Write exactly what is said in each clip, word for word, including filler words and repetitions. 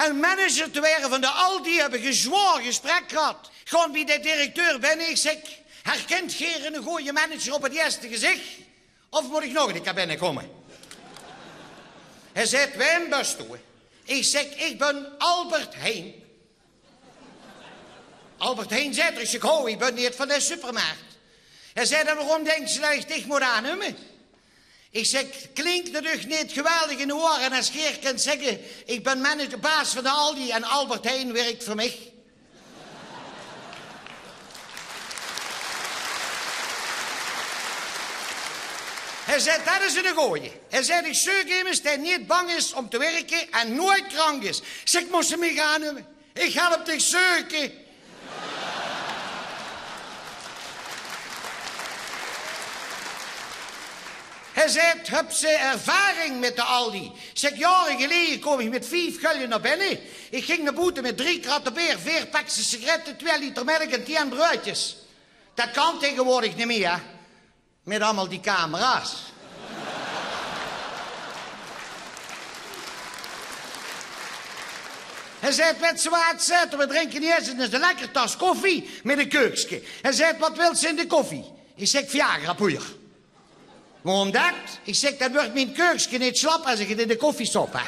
Ein manager te waere van de Aldi, höb ich ein zwaor gesprek gehad. Gaon bie de directeur binne, ich zèk: "Herkint geer eine gooje manager op 't ierste gezich? Of mót ich nog eine kier binnekómme?" Hae zaet: "Wae bös doe?" Ich zèk: "Ich bön Albert Heijn." "Albert Heijn?" zaet 'r. Ich zèk: "Ho, ich bön neet van de supermarkt." Hae zaet: "En waorom dinks se det ich dich mót aannumme?" Ich zèk: "Klink det uch neet geweldig in de oere es geer kint zègke: 'Ich bön manager, baas van de Aldi en Albert Heijn wirk veur mich'?" Hae zaet: "Det is eine gooje." Hae zaet: "Ich zeuk emes dae neet bang is óm te wirke en noeit krank is." Ich zèk: "Mós se mich aannumme? Ich help dich zeuke." Hae zaet: "Höbs se ervaring mit de Aldi?" Ich zèk: "Jaore geleje koom ich mit vief gölje nao binne. Ich ging nao boete mit drie kratte beer, veer pekskes sigarette, twieë liter mèlk en tieën breudjes. Det kan taegewoordig neet mieë, hè, mit allemaol die camera's." Hae zaet: "Wèts se waat?" zaet 'r, "veer drinke ieërs eine lekkere tas koffie mit ein keukske." Hae zaet: "Waat wils se in de koffie?" Ich zèk: "Viagrapoeier." "Waorom det?" Ich zèk: "Det wuuert mien keukske neet slap es ich 't in de koffie sop, hè."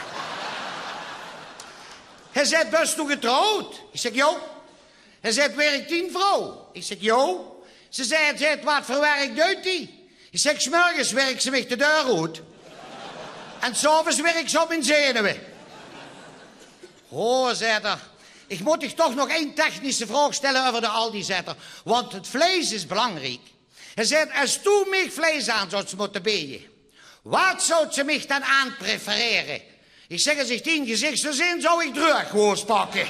Hae zaet: "Bös doe getrouwd?" Ich zèk: "Jao." Hae zaet: "Wirk dien vrouw?" Ich zèk: "Jao." Ze zaet, zaet: "Waat veur wirk deit die?" Ich zèk: "'S mörges wirk ze mich de deur oet. En 's aoves wirk ze op mien zenuwe." "Ho," zaet 'r, "ich mót dich toch nog ein technische vraog stelle euver de Aldi," zaet 'r, "want 't vleis is belangriek." Hae zaet: "Es doe mich vleis aan zóws mótte beje, waat zóws se mich dan aanpreferere?" Ich zèk: "Es ich dien gezich zou zeen, zou ich dreug woos pakke."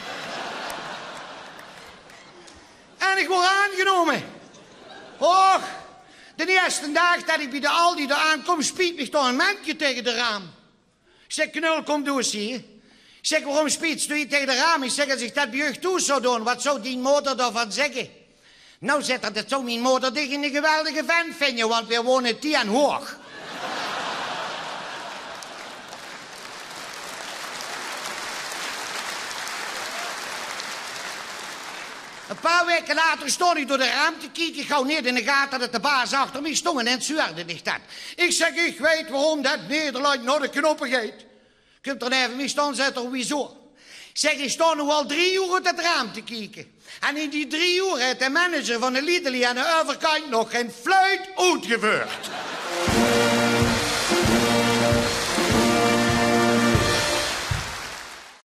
En ich woor aangenómme. Och, d'n ierste daag det ich bie de Aldi dao aankóm, spiet mich toch ein menke taenge de raam. Ich zèk: "Knul, kóm doe ins hie." Ich zèk: "Waorom spiets doe hie taenge de raam?" Ich zèk: "Es ich det bie uch thoes zou doon, waat zou dien moder daovan zègke?" "Nou," zaet 'r, "det zou mien moder dich eine geweldige vent vinje, want veer wone tieën hoog." Ein paar waeke later stóng ich door de raam te kieke, gaw neet in de gate det de baas achter mich stóng en zeurde mich det. Ich zèk: "Ich weit waorom det Nederland nao de knoppe geit." Kump 'r neve mich staon, zaet 'r: "Wieso?" Ich zèk: "Ich staon noe al drie oer oet det raam te kieke. En in die drie oer haet de manager van de Lidl aan de euverkantj nog gein fluit oetgeveurd."